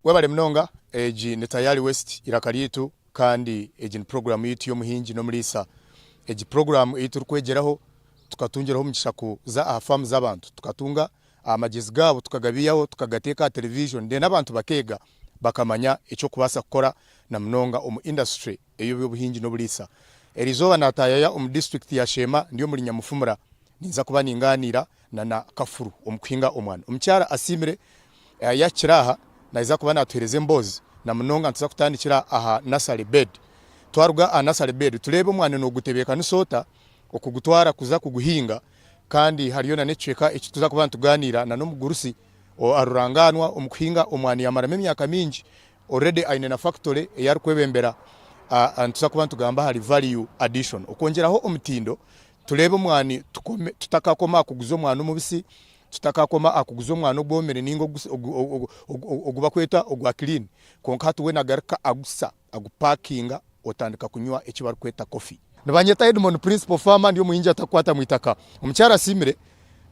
Webale munonga, egi ni Tayari West eiraka ryaitu kandi egi ni puroguraamu yaitu y'omuhingi n'omuriisa. Egi puroguraamu ei turikwegyeraho tukatungiraho omugisha kuza aha faamu z'abantu tukatunga amagyezi gaabo tukagabiihaho tukagateeka aha television then abantu bakeega bakamanya eky'okubaasa kukora na munonga omu industry ey'eby'obuhingi n'oburiisa. Eriizooba naataayaya omu disiturikiti ya Sheema ndi omuri Nyamufumura ninza kuba ningaaniira na na kafuru omu kuhinga omwana. Omukyara asiimire yahikire aha naija kuba natuhereza emboozi na munonga nituza kutandikira aha nursery bed. Twaruga aha nursery bed tureebe omwana nogutebekanisa ota okugutwara kuza kuguhinga kandi hariyo na n'ekicweka eki tuza kuba nituganiira na n'omugurusi aruranganwa omu kuhinga omwani yamaramu emyaka mingi already aine na factory ei arikwebembera nituza kuba nitugamba ahari value addition okwongyeraho omutindo Tureebe omwani tukome tutakakoma aha kuguza omwani omubisi, tutakakoma aha kuguza omwani ogwomire ninga ogu bakweta ogwa clean kwonka hati we nagaruka agusa agupakinga otandika kunywa eki barikweta coffee. Nibanyeta Edmond Principal Farmer ndi omuhingi atakukwata mwitaka. Omukyara asiimire,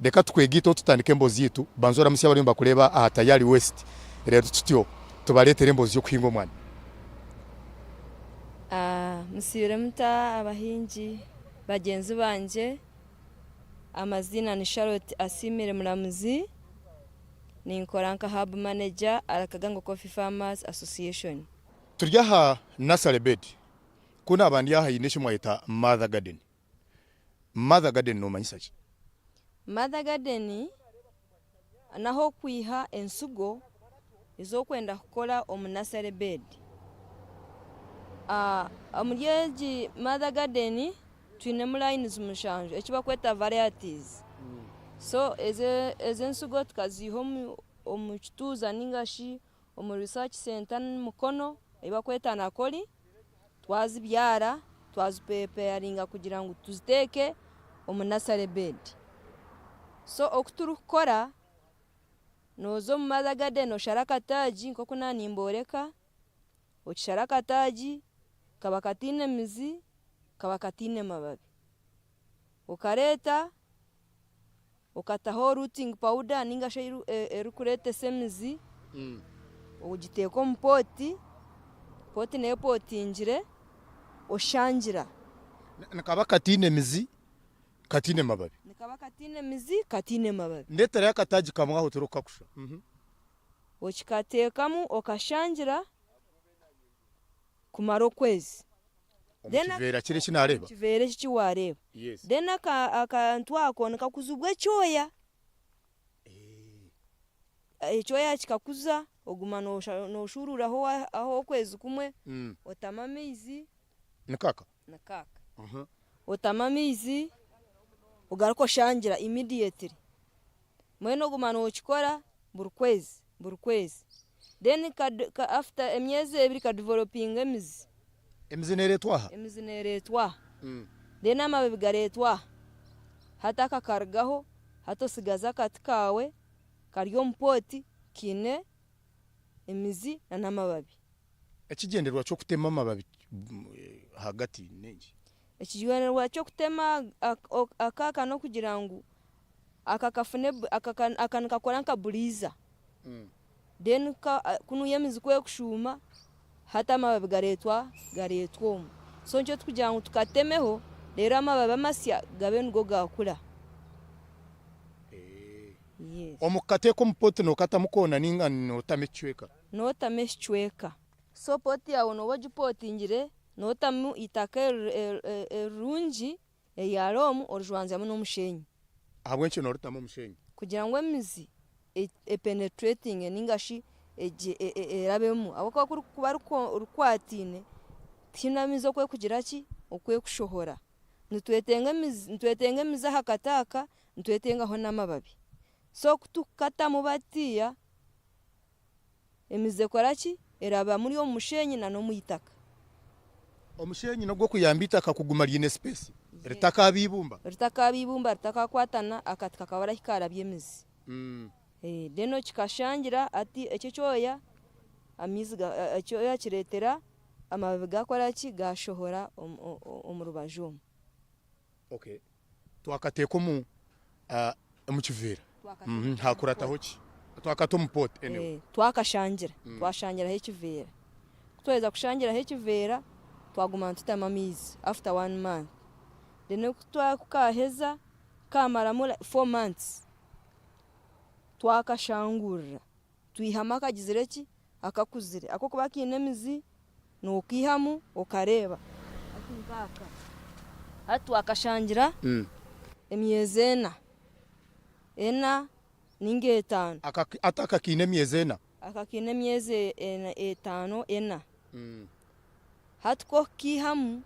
reka tukwegaiteho tutandike emboozi yaitu, banza oramutsye abariyo nibakureeba aha Tayari West reero tutyo tubareetere emboozi y'okuhinga omwani. Musiibire muta abahingi? Bagyenzi bangye, amaziina ni Charlotte Asiimire Muramuzi, ninkora nka Hub Manager ahari Kagango Coffee Farmers Association. Turi aha nursery bed, ku naaba ndi aha haine eki mwayeta mother garden. Mother garden noomanyisa ki? Mother garden n'ah'okwiha ensigo ez'okwenda kukora omu nursery bed. Omuri egi mother garden twinemu lines mushanju eki barikweta varieties. So ezi ensigo tukaziiha omu kituuza ninga shi omu research centre Mukono ei barikweta Nakoli, twazibyara twazipreparinga kugira ngu tuziteeke omu nursery bed. So oku turikukora, nooza omu mother garden oshare akataagi nk'oku naaba nimboreka, okishara akataagi kaba kataine mizi, kaba kataine mababi. Okareeta okataho rooting powder ninga shi erikureetesa emizi, ogiteeka omu pooti, pooti neeba epootingire, oshangira. Nikaba kataine mizi, kataine mababi. Nikaba kataine mizi, kataine mababi. Ndeeterayo akataagi kamwe aho turikukakusha. Okikateekamu okashangira kumara okwezi. Omu kiveera kiri eki naareeba? Omu kiveera eki eki waareeba. Then akantu ako nikakuzibwa ekyoya. Ekyoya kikakuza oguma nooshuuruuraho okwezi kumwe, otamu amaizi. Niko aka? Niko aka. Otamu amaizi ogaruke oshangira immediately. Mbwenu oguma nookikora buri kwezi buri kwezi. Then after emyezi ebiri kadevelopinga emizi. Emizi neereetwa aha? Emizi neereetwa aha. Then amababi gareetwa aha. Hati aka karugaho, hati osigaza akati kaawe kari omu pooti kaine emizi n'amababi. Ekigyendererwa ky'okutema amababi ahagati n'enki? Ekigyendererwa ky'okutema aka aka n'okugira ngu aka kafune aka nikakora nka buriiza then kunuya emizi ku erikushuuma hati amababi gareetwa gareetwa omu so nikyo turikugira ngu tukatemeho reero amababi amasya gabe nigo gaakura. Omu kukateeka omu pooti nookatamu koona nainga nootamu ekicweka? Nootamu ekicweka. So pooti yaawe nooba ogipootingire nootamu eitaka erirungi erya loomu orijwanzyamu n'omusheenyi. Ahabw'enki nooritamu omusheenyi? Kugira ngu emizi epeneturetinge ninga shi erabemu ahabw'okuba ku rurikuba rukwataine tihaine amizi oku erikugira ki, oku erikushohora. Nitwetenga emizi nitwetenga emizi aha kati aka, nitwetengaho n'amababi. So ku turikukatamu batiiya, Emizi ekora ki? Eraba muri omu musheenyi na n'omu itaka. Omusheenyi n'ogw'okuyamba eitaka kuguma riine space, ritakaaba eibumba. Ritakaaba eibumba, ritakakwatana, akati kakabura ahi karabya emizi. Then okikashangira hati ekyo ekyoya, amaizi ekyoya kireetera amababi gakora ki? Gashohora omu rubaju omu. Okay. Twakateeka omu omu kiveera. Hakurataho ki? Twakata omu pot anyway. Eh, twakashangira, twashangiraho ekiveera. Ku twaheza kushangiraho ekiveera, twaguma nitutamu amaizi after one month. Then ku twa ku kaaheza kaamaramu like 4 months, twakashangurira, twihamu akagizire ki, akakuzire. Akokuba kiine emizi, nookaihamu okareeba. Hati nkaaka, hati twakashangira emyezi ena, ena ninga etaano. Aka ati aka kiine emyezi ena? Aka kiine emyezi etaano ena. Hati ku okukiihamu,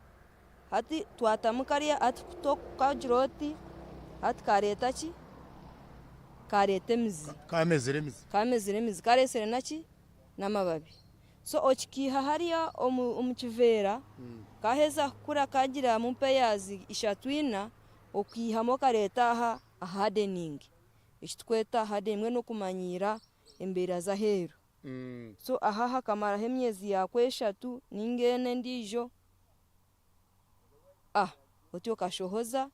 hati twatamu kariya hati ku okagira oti hati kareeta ki? Kareeta emizi. Kamezire emizi. Kamezire emizi kareetsire naki? N'amababi. So okikiiha hariya omu kiveera, kaheza kukura kagiramu pairs ishatu ina, okiihamu okareeta aha hardening. Eki turikweta hardening mbwenu n'okumanyiira embeera z'aheeru. So aha hakamaraho emyezi yaakwo eshatu ninga ena endiijo, otyo okashohoza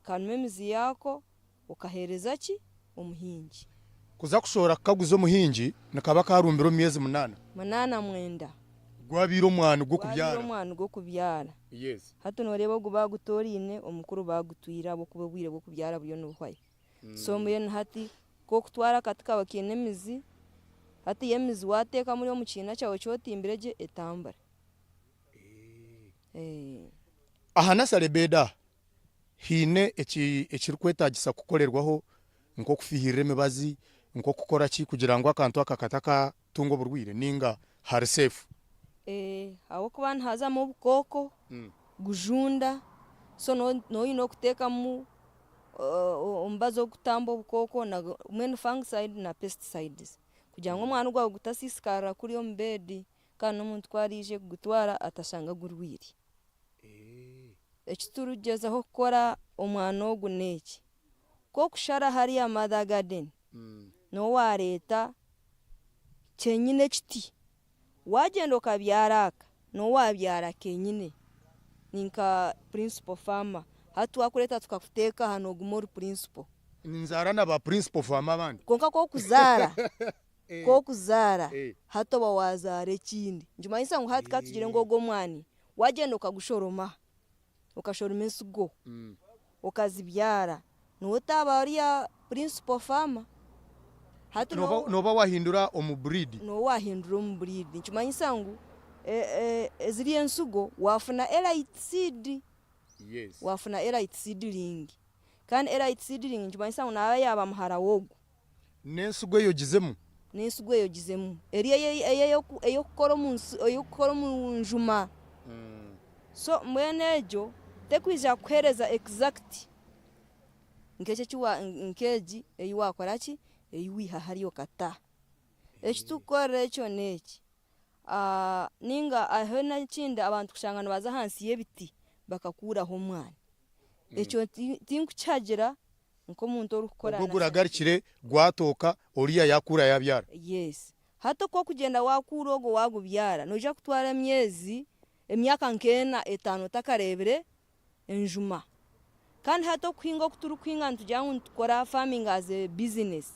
kanuma emizi yaako okaheereza ki? Omuhingi. Kuza kushohora kukaguza omuhingi nikaba karumbire omu myezi munaana. Munaana mwenda. Gwabaire omwani gw'okubyara. Gwabaire omwani gw'okubyara. Yes. Hati nooreeba ogu baagutoraine omukuru baagutwire ahabw'okuba obwire bw'okubyara buriyo nibuhwayo. So mbwenu hati ku okutwara akati kaawe kaine emizi, hati yo emizi waateeka muri omu kiina kyawe eki otimbire gye etambura. Aha nasale bed aha haine ekirikwetaagisa kukorerwaho nk'okufihirira emibazi, nk'okukora ki kugira ngu akantu aka katakatunga oburwaire ninga hari safe? Ahabw'okuba nihazamu obukooko, gujunda, so nooba oine okuteekamu omubazi ogurikutamba obukooko mbwenu fungicide na pesticides kugira ngu omwani gwawe gutasiisikarira kuriya omu bed kandi n'omuntu ku araije kugutwara atashanga gurwaire. Eki turikugyezaho kukora omwani ogu n'eki, ku okushara hariya mother garden niho waareeta kyenyine ekiti, waagyenda okabyara aka niho waabyara kenyine ni nka principal farmer hati twakureeta tukakuteeka aha nooguma ori principal. Ninzaara na ba principal farmer abandi. Kwonka ku okuzaara Ku okuzaara, hati oba waazaara ekindi. Nikimanyisa ngu hati ka tugire ngu ogwo omwani waagyenda okagushoroma, okashoroma ensigo, okazibyara, niwe otaaba ori principal farmer. Hati Nooba waahindura omu breed. Nooba waahindura omu breed. Nikimanyisa ngu ziriya ensigo waafuna elite seed. Waafuna elite seedling. Kandi elite seedling nikimanyisa ngu naaba yaaba muhara w'ogwo. N'ensigo eyogizemu. N'ensigo eyogizemu. Eri ey'okukora omu nsi, ey'okukora omu njuma. So mbwenu egyo tekwija kukuheereza exact nk'eki eki wa nk'egi ei waakora ki, ei waiha hariya okata. Eki turikukorera ekyo n'eki, ninga hariho n'ekindi abantu kushanga nibaza ahansi y'ebiti bakakuuraho omwani. Ekyo tinkukihagira nk'omuntu orikukora Ogwo guragarukire gwatooka oriya yakuura yabyara. Yes. Hati oku orikugyenda wakuura ogwo wagubyara noija kutwara emyezi, emyaka nk'ena etaano otakareebire enjuma. Kandi hati okuhinga oku turikuhinga nitugira ngu nitukora farming as a business.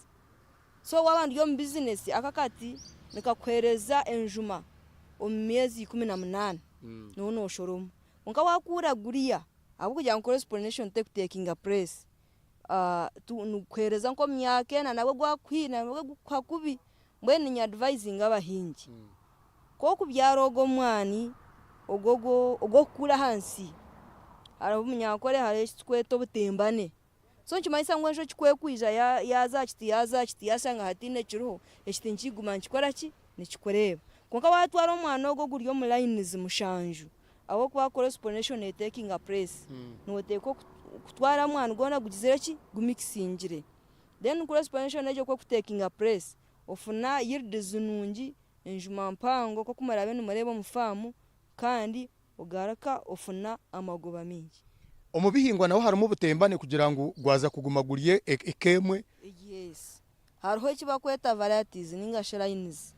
So waaba ori omu business aka akati nikakuheereza enjuma omu myezi 18 nooba nooshoroma. Kwonka wakuura guriya ahabw'okugira ngu cross pollination terikutekinga place, nigukuheereza nk'omu myaka ena nabwo gwakuha kubi. Mbwenu niinye adivayizinga abahingi, ku orikubyara ogwo omwani ogw'okukura ahansi, hariho omunyankore hariho eki turikweta obutembane. So nikimanyisa ngu enjoki ku erikwija yaaza aha kiti yaaza aha kiti yaashanga hataine ekiriho, ekiti nikiguma nikikora ki? Nikikureeba. Kwonka waatwara omwani ogwo oguri omu layinizi mushanju, ahabw'okuba cross pollination netekinga place, nooteekwa kutwara omwani gwona gugizire ki? Gumikisingire. Then cross pollination egyo ku erikutekinga place, ofuna yields nungi, enjuma mpango nk'oku muraabe nimureeba omu faamu kandi ogaruka ofuna amagoba maingi. Omu bihingwa naho harimu obutembane kugira ngu gwaza kuguma guri eka emwe. Yes. Hariho eki barikweta varieties ninga shi lines.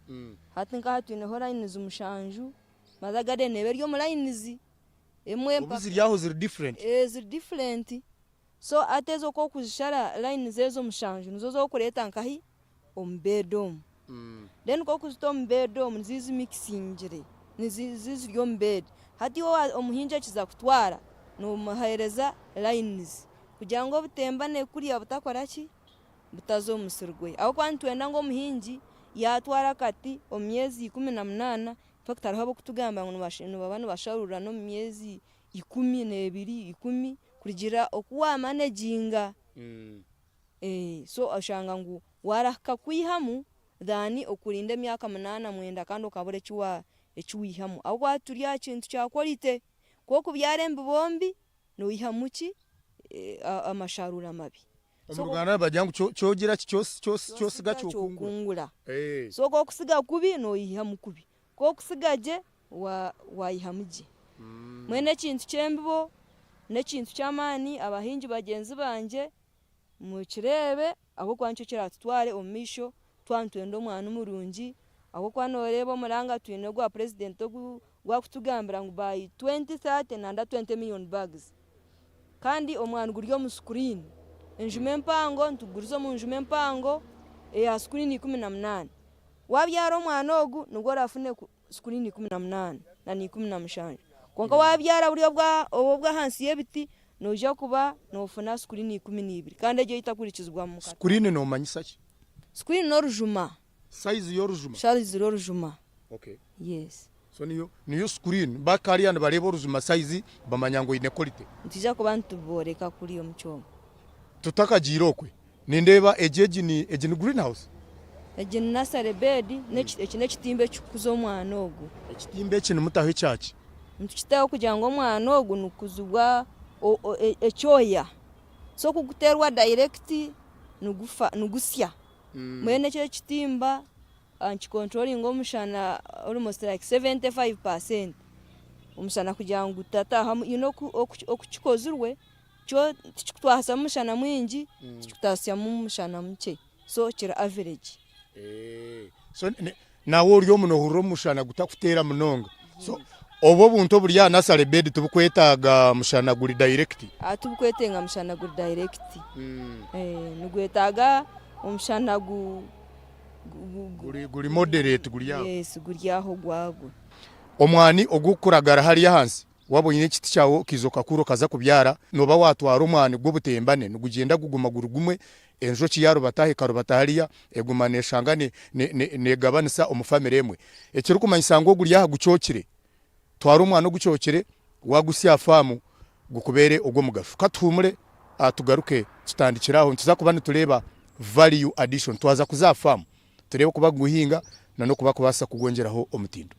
Hati nkaha twineho lines mushanju, mother garden neeba eri omu lines emwe Obu ziri aho ziri different. Ziri different. So hati ezo ku orikuzishara lines ezo mushanju nizo z'orikureeta nkahi? omu bed omu. Then ku orikuzita omu bed omu niziba zimikisingire, niziba ziri omu bed. Hati iwe omuhingi akiza kutwara, nomuheereza lines kugira ngu obutembane kuriya butakora ki? Butaza omu musiri gwe. Ahabw'okuba nitwenda ngu omuhingi yaatwara akati omu myezi 18, in fact hariho ab'okutugamba ngu nibaba nibasharurira n'omu myezi 12, ikumi, kurugiirira oku wamanejinga. So oshanga ngu waarahika kwihamu than okurinda emyaka munaana mwenda kandi okabura eki waihamu. Ahabw'okuba turi aha kintu kya quality, ku orikubyara embibo mbi, noihamu ki? Amasharuura mabi. Omu Ruganda nibagira ngu kyogira ki kyosiga kyokungura. So ku orikusiga kubi noihamu kubi, ku orikusiga gye wayihamu gye. Mbwenu ekintu ky'embibo n'ekintu ky'amaani abahingi bagyenzi bangye mukireebe ahabw'okuba nikyo kiratutware omu maisho twaba nitwenda omwani murungi ahabw'okuba nooreeba omuranga twine ogwa purezidenti ogu arikutugambira ngu by 2030 nanda 20 million bags kandi omwani guri omu sikuriini enjuma empango nituguriza omu njuma empango eya sikuriini 18 wabyara omwana ogu nibwo orafune sikuriini 18 na 17 kwonka wabyara buri obu obw'ahansi y'ebiti noija kuba nofuna sikuriini 12 kandi egyo etakurikizibwa mu katare. Sikuriini nomanyisa ki? Sikuriini n'orujuma. Sayizi y'orujuma? Sayizi y'orujuma. Okay. Yes. So niyo niyo sikuriini bakariya nibareeba orujuma sayizi bamanya ngu oine quality. Nitwija kuba nitubooreka kuriya omu kyoma. Tutakagiire okwe Nindeeba egi egi ni egi ni green house? Egi ni nursery bed, eki n'ekitimba ekikukuza omwana ogu. Ekitimba eki nimutaho ekyaki? Nitukitaho kugira ngu omwana ogu nikukuzibwa ekyoya. So ku guteerwa direct nigufa nigusya. Mbwenu eki ekitimba nikikonturoringa omushana almost like 75% omushana kugira ngu gutataahamu. You know oku kikozirwe Kyo tikikutwasamu mushana mwingi, tikikutaasyamu mushana mukye, so kiri average. So nawe ori omu nohurira omushana gutakuteera munonga. So obwo obuntu oburi aha nursery bed tibukwetaaga mushana guri direct? Tibukwetenga mushana guri direct. Nigwetaaga omushana gu. Guri moderate guri aho. Yes, guri aho gwagwo. Omwani ogukuragara hariya ahansi Waaba oine ekiti kyawe okaija okakura okaza kubyara, nooba waatwara omwani gw'obutembane nigugyenda guguma guri gumwe, enjoki yaarubata aha ekarubata hariya, eguma neeshanga neegabanisa omu famire emwe. Ekirikumanyisa ngu oguri aha gucookire, twara omwani ogucookire waagusya aha faamu gukubeere ogw'omugasho. Ka tuhuumure tugaruke tutandikire aho, nituza kuba nitureeba value addition twaza kuza aha faamu tureebe oku barikuguhinga n'oku barikubaasa kugwongyeraho omutindo.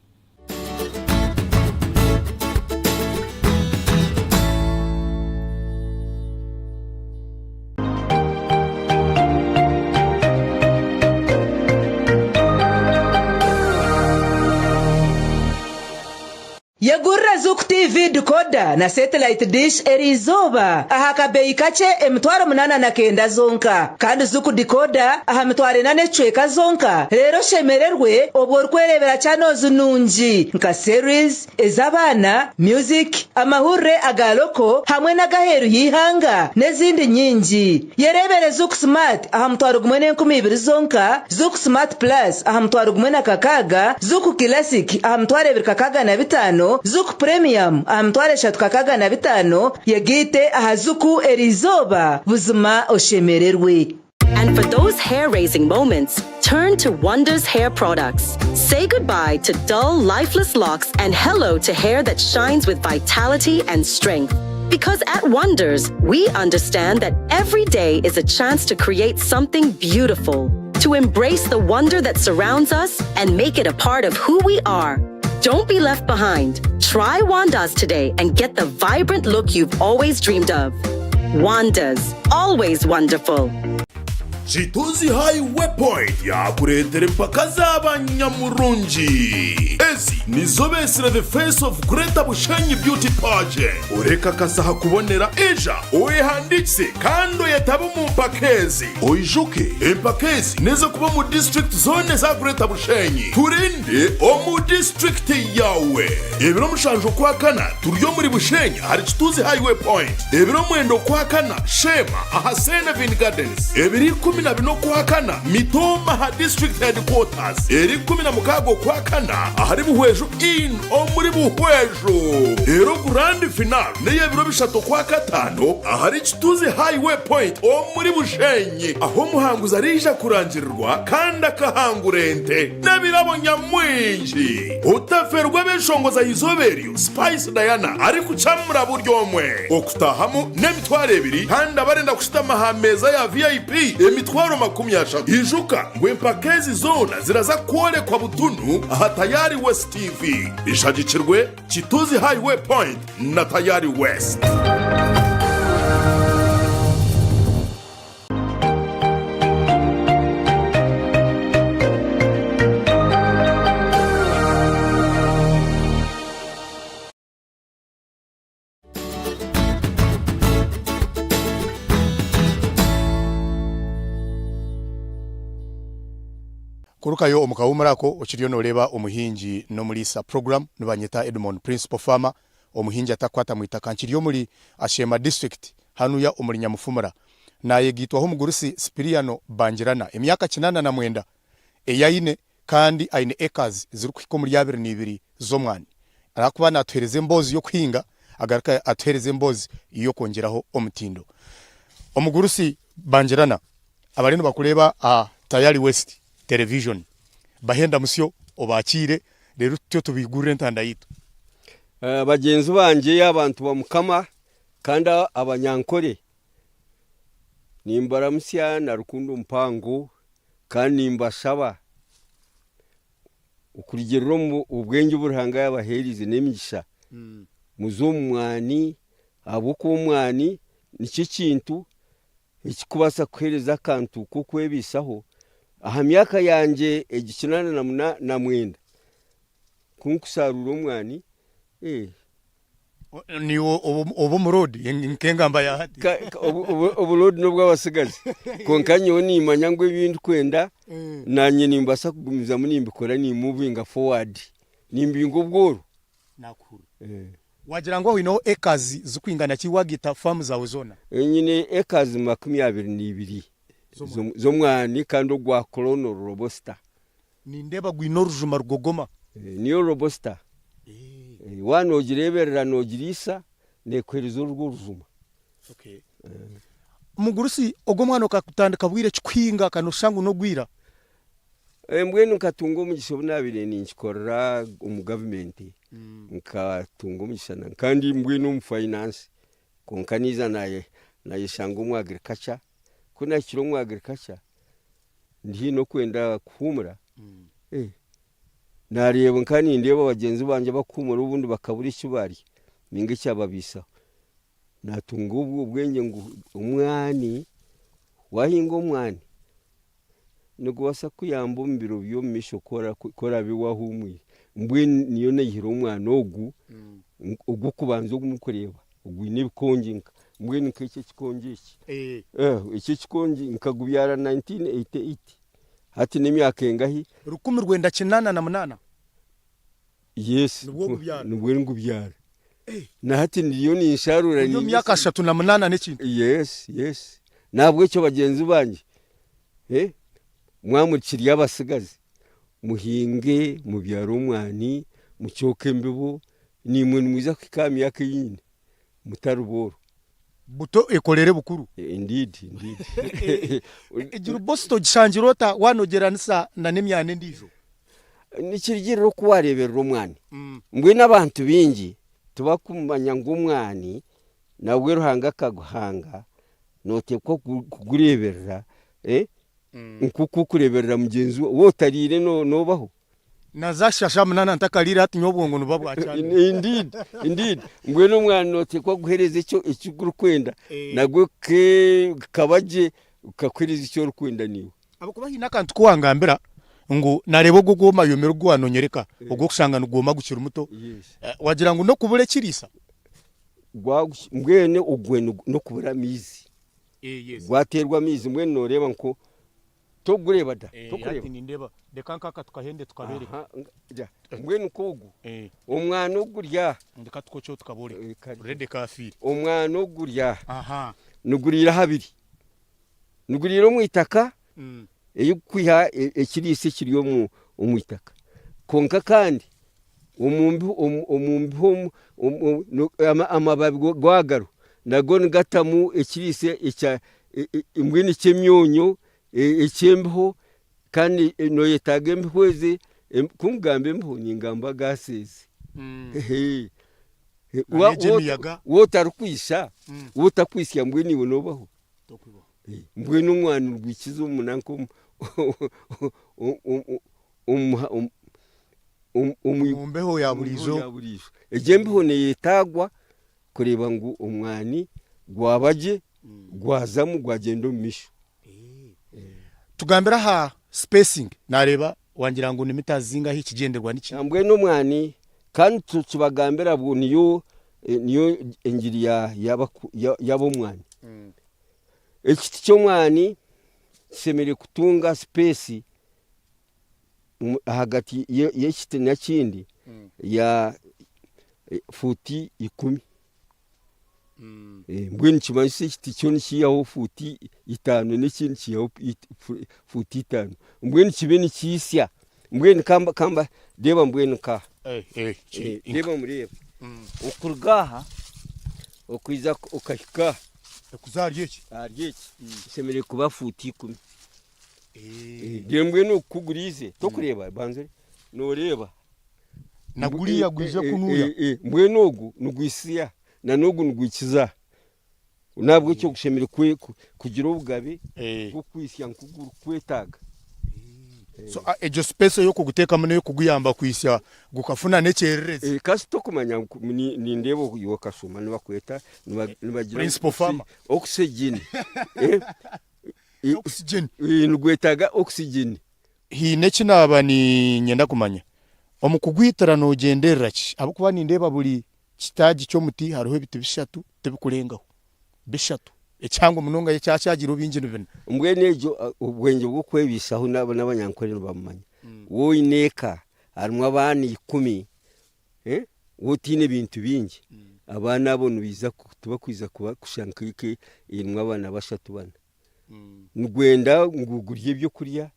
Yegurira Zuku TV decoder na satellite dish eriizooba aha kabeeyi kakye 8,900 zonka. Kandi Zuku decoder aha mitwaro ena n'ekicweka zonka reero oshemererwe obwo orikwereebera channels nungi nka series, ez'abaana, music, amahurire aga local hamwe n'ag'aheeru y'eihanga n'ezindi nyingi. Yereebere Zuku Smart aha mutwaro gumwe n'enkumi ibiri zonka, Zuku Smart Plus aha mutwaro gumwe na kakaaga, Zuku Classic aha mitwaro ebiri kakaaga na bitaano, Zuku Premium aha mitwaro eshatu kakaaga na bitaano, yegaite aha Zuku eriizooba buzima oshemererwe. And for those hair-raising moments, turn to Wonders Hair Products. Say goodbye to dull, lifeless locks and hello to hair that shines with vitality and strength. Because at Wonders, we understand that every day is a chance to create something beautiful, to embrace the wonder that surrounds us and make it a part of who we are. Don't be left behind. Try Wandas today and get the vibrant look you've always dreamed of. Wandas, always wonderful. Kituzi Highway Point yaakureetera empaka z'abanyamurungi. Ezi nizo beetsire The Face of Greater Bushenyi Beauty Pageant. Orekakasa aha kubonera, ija oyehandiikise kandi oyetabe omu mpaka ezi. Oijuke, empaka ezi n'ez'okuba omu disiturikiti zoona eza Greater Bushenyi. Turinde omu disiturikiti yaawe. Ebiro mushanju Okwakana turi omuri Bushenyi ahari Kituzi Highway Point. Ebiro mwenda Okwakana, Sheema aha Senevin Gardens. Ebiro ikumi. 14 Okwakana, Mitooma aha District Headquarters. Eri 16 Okwakana ahari Buhweju Inn omuri Buhweju. Reero Grand Final n'ey'ebiro bishatu Okwakataano ahari Kituzi Highway Point omuri Bushenyi ahu omuhanguzi ariija kurangirirwa kandi akahangura ente n'ebirabo nyamwingi. Otaferwa ab'enshongoza y'eizooba eryo Spice Diana arikukyamura buri omwe. Okutaahamu n'emitwaro ebiri kandi abarenda kushutama aha meeza ya VIP emitwaro 30. Ijuka ngu empaka ezi zoona ziraza kworekwa butunu aha Tayari West TV. Ishagikirwe Kituzi Highway Point na Tayari West. Kurukayo omu kahuumuro ako okiriyo nooreeba Omuhingi n'Omuriisa Program. Nibanyeta Edmond Principal Farmer, omuhingi atakukwata mu itaka. Nkiri omuri Asheema District hanuya omuri Nyamufumura. Naayegaitwaho omugurusi Sipiriano Bangirana, emyaka 89 ei aine kandi aine acres zirikuhika omuri abiri na ibiri z'omwani. Ahakuba naatuheereza emboozi y'okuhinga, agaruke atuheereze emboozi y'okwongyeraho omutindo. Omugurusi Bangirana, abariyo nibakureeba aha Tayari West Television, bahe endamutsyo obakiire reero tutyo tubaigurire entanda yaitu. Bagyenzi bangye abantu ba Mukama kandi Abanyankore, nimbaramutsya na rukundo mpango kandi nimbashaba okurugiirira omu bwengye obu Ruhanga yaabaheereize n'emigisha, muze omu mwani ahabw'okuba omwani nikyo kintu ekirikubaasa kukuheereza akantu k'okwebaisaho. Aha myaka yangye egi kinaana na mwenda, ku nkusharuura omwani, Niiwe oba omuroodi nk'engamba ya hati. Oburoodi n'obw'abatsigazi kwonka nyowe nimmanya ngu ebi ndikwenda naanye nimbaasa kugumizamu nimbikora nimuvinga forward nimbinga obworo. Wagira ngu oineho acres zirikwingana ki waagaita faamu zaawe zoona? Nyine acres 22 z'omwani kandi ogwa Colonel Robusta. Nindeeba gwine orujuma rugogoma. Niyo robusta. Waaba noogireeberera noogiriisa, neekuheereza orwo rujuma. Mugurusi, ogwo omwana okatandika bwire ki kuhinga kandi nooshusha ngu n'ogwira? Mbwenu nkatunga omugisha obu naabaire ninkikorera omu gavumenti, nkatunga omugisha kandi mbwenu omu fayinansi kwonka naija naayeshanga omu agirikaca, ku naahikire omu agirikaca, ndi haihi n'okwenda kuhuumura, naareeba nka nindeeba bagyenzi bangye abarikuhuumura obundi bakabura eki barya nainga ekyababaisaho. Naatunga obwengye ngu omwani, waahinga omwani nigubaasa kukuyamba omu biro by'omu maisho ku oraabe waahuumwire. Mbwenu niyo naihire omwani ogu ogw'okubanza ogu murikureeba ogwine ebikongi mbwenu nk'eki ekikongi eki. Eki ekikongi nkagubyara 1988 hati n'emyaka engahi? 1988. Yes, Nibwo ogubyara? Nibwo ngubyara. Na hati ndiyo ninsharura. Ori omu myaka 38 n'ekintu? Yes, yes. Nahabwekyo bagyenzi bangye, mwaba mukiri abatsigazi, muhinge, mubyare omwani, mukyoke embibo, naimwe nimwija kuhika aha myaka ei nyine mutari booro. Buto ekorere bukuru. Indeed, indeed. Egi rubosita ogishangire ota waanogyeranisa na n'emyani endiijo? Nikirugiirira oku waareeberera omwani. Mbwenu abantu baingi tibakumanya ngu omwani nabwe Ruhanga akaguhanga nooteekwa kugureeberera nk'oku orikureeberera mugyenzi waawe. Waaba otariire noobaho? Naza shasha munana ntakariire hati nyowe obwongo nibuba bwakyamire. Indeed, indeed. Mbwenu omwana noteekwa kuguhereza ekyo eki gurikwenda nagwo kaba gye kakuhereza eki orikwenda naiwe. Ahabw'okuba haine akantu ku wangambira ngu nareeba ogwo ogwoma yomire ogu wanonyereka ogw'okushanga nigwoma gukiri muto wagira ngu n'okubura ekiriisa? Mbwenu ogwo n'okubura amaizi. Gwateerwa amaizi mbwenu noreeba nko Tokugureeba da? Eh, Tokureeba? hati nindeeba. Reka nk'aka tukahende tukabeereka. Aha, nga- ja. Mbwenu nk'ogu Eh, omwana oguri aha reka tukokyeho tukabooreka. Eh, kare. Already kafiire. Omwana oguri aha Aha. niguriira habiri. Niguriira omu itaka erikukwiha ekiriisa ekiri omu itaka. Kwonka kandi omu mbiho amababi gaagaro nago nigatamu ekiriisa mbwenu eky'emyonyo, eky'embiho kandi noyetaaga embiho ezi, ku nkugamba embiho ningamba gaasi ezi. N'egy'emiyaga. Waaba otarikwitsya, waaba otakwitsya mbwenu iwe noobaho? Mbwenu omwani nigwikiza omu nanka omu mbeho ya buriijo. Egyo embeho neyetagwa kureeba ngu omwani gwaba gye gwazamu gwagyenda omu maisho. Tugambire aha spacing nareeba wangira ngu ni mita zingahi ekigyendererwa niki? Mbwenu omwani kandi tukibagambira bwo niyo niyo engiri y'ab'omwani. Ekiti ky'omwani kishemereire kutunga space ahagati y'ekiti n'ekindi ya fuuti ikumi. Mbwenu nikimanyisa ekiti kyo nikiihaho fuuti itaano n'ekindi kiihaho fuuti itaano. Mbwenu kibe nikiitsya. Mbwenu kamba kamba reeba mbwenu nka reeba mureeba okuruga aha okwija okahika aha. Okuza ahari eki? Ahari eki kishemereire kuba fuuti ikumi. Reero mbwenu oku ku guriize torikureeba banza ore nooreeba. Na guriya gwije kunuuya. Mbwenu ogu nigwitsya na n'ogu nigwikiza. N'ahabw'ekyo gushemereire kugira obugabe bw'okwitsya nk'oku gurikwetaaga. So egyo space ey'okuguteekamu n'ey'okuguyamba kwitsya gukafuna n'ekyererezi. Kasi tokumanya ngu nindeeba iwe okashoma nibakweta nibagira Principal farmer. Oxygen. Oxygen. Nigwetaaga oxygen. Haine eki naaba niinyenda kumanya. Omu kugwitira noogyenderera ki? Ahabw'okuba nindeeba buri kitaagi ky'omuti hariho ebiti bishatu tibikurengaho. Bishatu. Ekihango munonga ekyakyagireho bingi ni bina. Mbwenu egyo obwengye bw'okwebaisaho n'abanyankore nibabumanya. Waaba oine eka harimu abaana ikumi, waaba otaine bintu bingi, abaana abo nibaija tibakwija kushusha nk'eka erimu abaana bashatu bana. Nigwenda ngu gurye ebyokurya,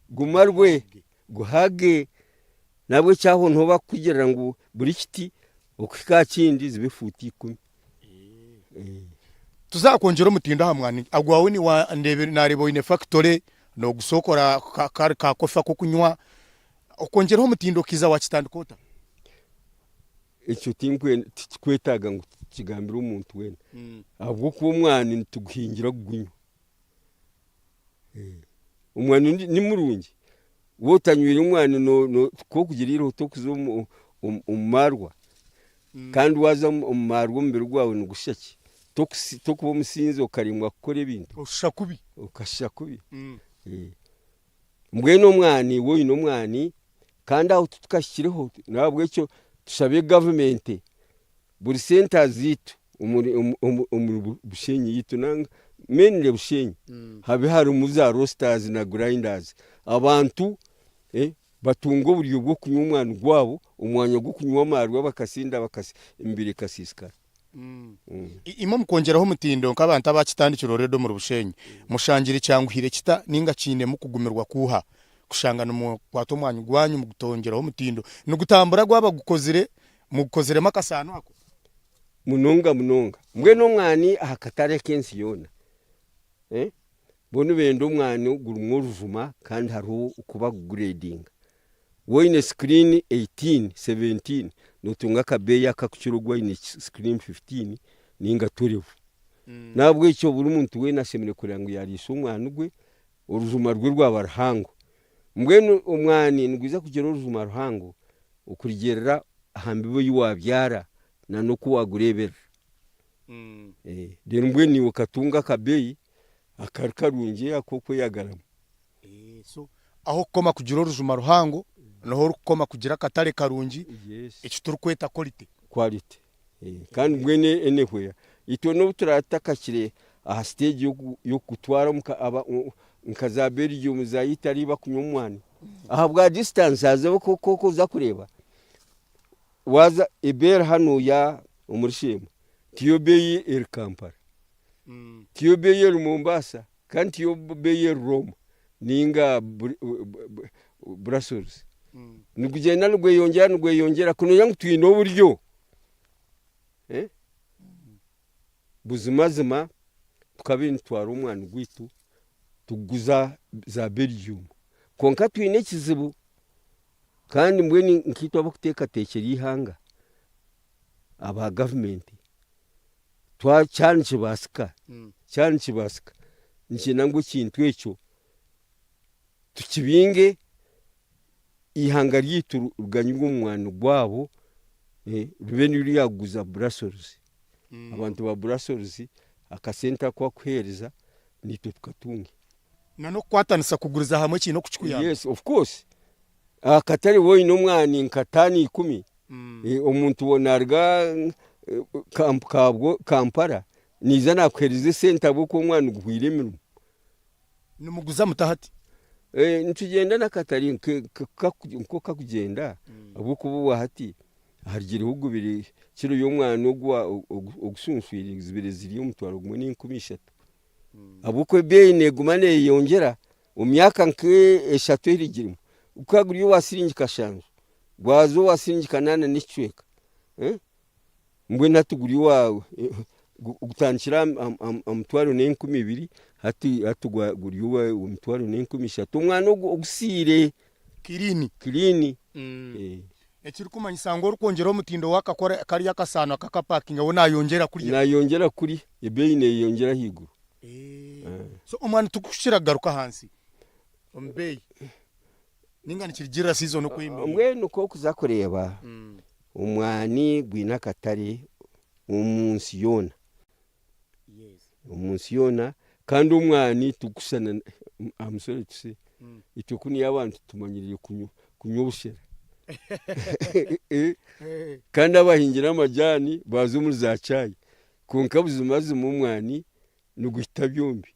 gumarwe, guhage. Nahabwekyo aho niho barikukugirira ngu buri kiti okuhika aha kindi zibe fuuti ikumi. Tuza kwongyera omutindo aha mwani gwawe nareeba oine fakitore nogusokora kari ka kofi ak'okunywa, okwongyeraho omutindo okiiza wakitandika ota? Ekyo tikikwetaaga ngu tukigambire omuntu weena ahabw'okuba omwani nituguhingira kugunywa. Omwani ni murungi, waaba otanywire omwani ku orikugira eiriho torikuza omu marwa kandi waaza omu marwa omubiri gwawe nigushusha ki? Torikuba omusinzi okaremwa kukora ebintu. Oshusha kubi. Okashusha kubi. Mbwenu omwani iwe oine omwani kandi aho titukahikireho n'ahabw'ekyo tushabe gavumenti buri senta zaitu omuri Bushenyi yaitu nanga mainly Bushenyi habe harimu za roasters na grinders abantu batunge oburyo bw'okunywa omwani gwabo omwanya gw'okunywa amaarwa bakasinda emibiri ekasiisikara. Imwe omu kwongyeraho omutindo nk'abantu abakitandikire already omuri Bushenyi, mushangire kyanguhire kita ninga kiinemu kugumirwa kuuha kushanga nimukwata omwanya gwanyu mugutongyeraho omutindo nigutambura gwaba gukozire mugukoziremu akasaano ako? Munonga munonga. Mbwenu omwani aha katare ak'ensi yoona, bo nibenda omwani ogurimu orujuma kandi hariho oku bakugureedinga. Waaba oine sikirini 18, 17 nootunga akabeeyi akakukira ogu aine sikirini 15 nainga 12. N'ahabw'ekyo buri muntu weena ashemereire kureeba ngu yaariisa omwani gwe, orujuma rwe rwaba ruhango. Mbwenu omwani nigwija kugira orujuma ruhango okurugiirira aha mbibo ei waabyara n'oku waagureeberera. Reero mbwenu iwe okatunga akabeeyi akari karungi ak'okweyagaramu. So ahu orikukoma kugira orujuma ruhango niho orikukoma kugira akatare karungi eki turikweta quality. Quality kandi mbwenu enehwera itwe n'obu turaabe tutakahikire aha siteegi y'okutwara nka za Belgium za Italy bakunywa omwani ahabwa distance haza ku orikuza kureeba waaza ebeera hanuya omuri Sheema tiyo beeyi eri Kampala tiyo beeyi eri Mombasa. Kandi tiyo beeyi eri Rooma ninga Brussels. Nigugyenda nigweyongyera nigweyongyera kunogira ngu twine oburyo. Buzimazima tukabaire nitutwara omwani gwaitu tuguguza za Belgium. Kwonka twine ekizibu kandi mbwenu nkaitwe abarikuteekateekyera eihanga aba gavumenti kyaba nikibaasika, kyaba nikibaasika niinyenda ngu ekintu ekyo tukibinge eihanga ryaitu riganyirwe omu mwani gwabo ribe niryo ryaguza Brussels. Abantu ba Brussels akasente aku bakuheereza naitwe tukatunge. Na n'okukwatanisa kuguriza hamwe kiine oku kikuyamba. Yes of course. Akatare waaba oine omwani nka taani ikumi, omuntu we naaruga Kampala naija naakuheereza esente ahabw'okuba omwani guhweire emirimo. Nimuguza muta hati? Nitugyenda n'akatare nk'oku kakugyenda ahabw'okuba obwa hati harigireho gubiri kiro y'omwani ogu ogusunsuire zibire ziri omutwaro gumwe n'enkumi ishatu ahabw'okuba ebeeyi neeguma neeyeyongyera omu myaka nk'eshatu erugiremu gukaba guri owa siringi kashanju gwaza owa siringi kanaana n'ekicweka. Mbwenu hati guri owa gutandikire aha mutwaro n'enkumi ibiri hati hati guri ow'emitwaro n'enkumi ishatu. Omwana ogu ogusiire. Kiriini. Kiriini. Ekirikumanyisa ngu orikwongyera omutindo w'akakora kariya akasaano akakapakinga we naayongyera kurya. Naayongyera kurya, ebeeyi neeyeyongyera ahaiguru. So omwani tigukukira kugaruka ahansi omu beeyi? Ninga nikirugirira season oku eyemereire? Mbwenu ku orikuza kureeba omwani gwine akatare omu nsi yoona, omu nsi yoona kandi omwani tigukushushana aha musore tuse, itwe kunu abantu tumanyiriire kunywa obushera kandi abahingire amajaani baaza omuri za chai kwonka buzimazima omwani niguhita byombi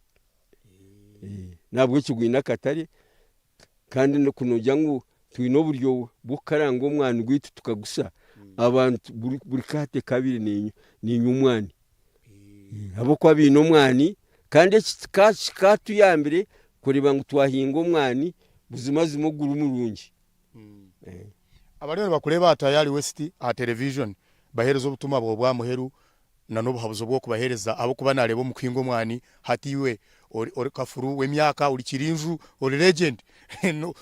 nahabwekyo gwine akatare. Kandi ku noogira ngu twine oburyo bw'okukaranga omwani gwaitu tukagusa, abantu buri ka hati ekaabaire neenywa omwani. Ahabw'okuba baine omwani kandi eki kikaatuyambire kureeba ngu twahinga omwani buzimazima oguri murungi. Abariyo nibakureeba aha Tayari West aha television baheereze obutumwa bwawe bwa muheru na n'obuhabuzi obu orikubaheereza ahabw'okuba naareeba omu kuhinga omwani hati iwe ori ori kafuru w'emyaka ori kirinju ori legend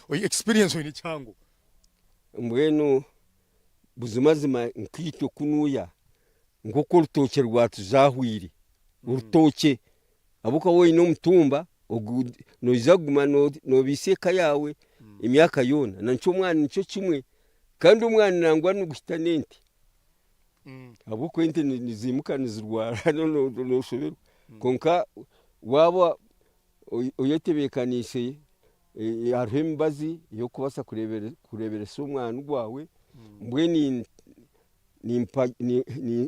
experience oine kihango. Mbwenu buzimazima nkaitwe kunuya nk'oku orutookye rwatuzahwire, orutookye ahabw'okuba waaba oine omutumba noija kuguma noobiisa eka yaawe emyaka yoona. Na nikyo omwani nikyo kimwe kandi omwani nangwa niguhita n'ente. Ahabw'okuba ente niziimuka nizirwara nooshoberwa. Kwonka waaba oyetebeekaniise hariho emibazi ey'okubaasa kureeberesa omwani gwawe, mbwenu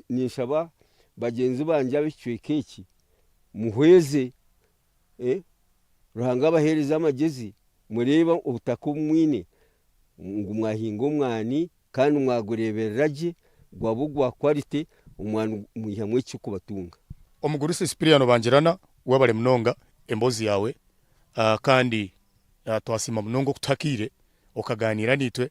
ninshaba bagyenzi bangye ab'ekicweka eki muhweze, Ruhanga abaheereze amagezi mureebe obutaka obu mwine ngu mwahinga omwani. Kandi mwagureeberera gye, gwaba ogwa quality, omwani mwihamu ekirikubatunga. Omugurusi Sipiriano Bangirana webare munonga emboozi yaawe kandi twasiima munonga okutuha akaire okaganiira naitwe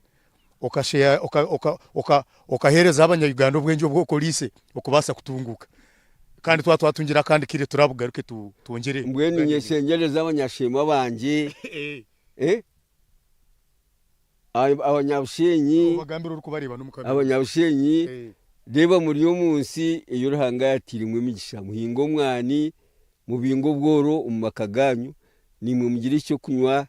okaheereza abanya Uganda obwengye obu okoriise okubaasa kutunguuka kandi twaba twatungire akandi kaire turabugaruke twongyere Mbwenu tuganiire. nyeshengyereza abanyasheema bangye Abanyabushenyi, Obagambire orikubareeba n'omu kamera. Abanyabushenyi, reeba muri omu nsi ei Ruhanga yaatairemu emigisha. Muhinge omwani, mubinge obworo omu maka gaanyu, naimwe mugire eky'okunywa,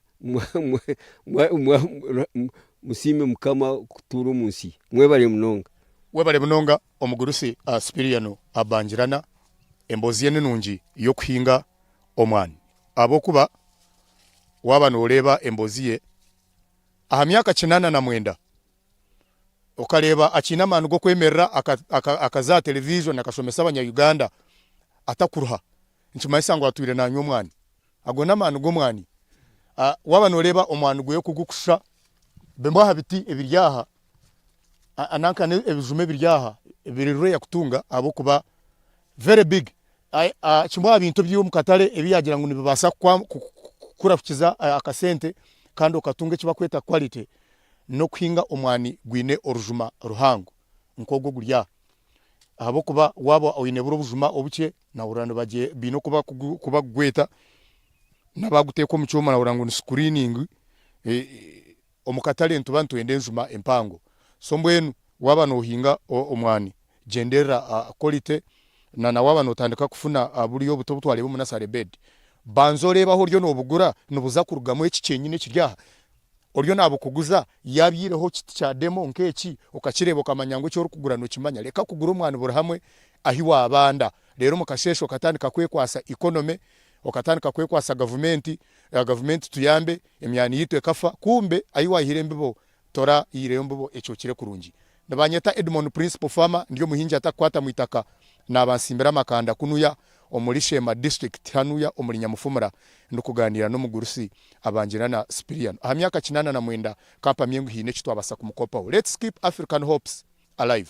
musiime Mukama kutuura omu nsi ye. Mwebare munonga. Webare munonga omugurusi Sipiriano Abangirana, emboozi ye ni nungi y'okuhinga omwani ahabw'okuba waaba nooreeba emboozi ye aha myaka 89 okareeba akiine amaani g'okwemerera akaza aha television akashomesa abanya Uganda atakuruha nikimanyisa ngu atwire nanywa omwani. Ago n'amaani g'omwani. Waaba nooreeba omwani gwe oku gurikushusha bimwe aha biti ebiri aha nanka ebijuma ebiri aha biri rare kutunga ahabw'okuba very big. Kimwe aha bintu ebiri omu katare ebi yaagira ngu nibibaasa kukurahukiza akasente kandi okatunga eki barikweta quality n'okuhinga omwani gwine orujuma ruhango nk'ogu oguri aha. Ahabw'okuba waaba oine buri obujuma obukye nahurira baine oku barikugweta n'abaguteeka omu kyoma nahurira ngu ni screening. Omu katare nituba nitwenda enjuma empango. So mbwenu waaba noohinga omwani, gyenderera quality na na waaba nootandika kufuna buriya obuto obu twareeba omu nursery bed, banza oreebe ahu oriyo noobugura nibuza kurugamu eki kyenyini ekiri aha. Oriyo naabukuguza yaabyaireho kiti kya demo nk'eki, okakireeba okamanya ngu eki orikugura nookimanya. Reka kugura omwani buri hamwe ahi waabanda. Reero omu kasheeshe okatandika kwekwasa economy, okatandika kwekwasa gavumenti, gavumenti tuyambe, Emyani yaitu ekafa, kumbe ahi waihire embibo tora ihireyo mbibo ecokire kurungi. Nibanyeta Edmond Principal Farmer ndi omuhingi atakukwata mwitaka naba nsimbire amakanda kunuya omuri Sheema district hanuya omuri Nyamufumura ndikuganiira nomugurusi Abangirana Sipiriano aha myaka kinana na mwenda kampamye ngu hiine ekitwabasa kumukopaho Let's keep African hopes alive.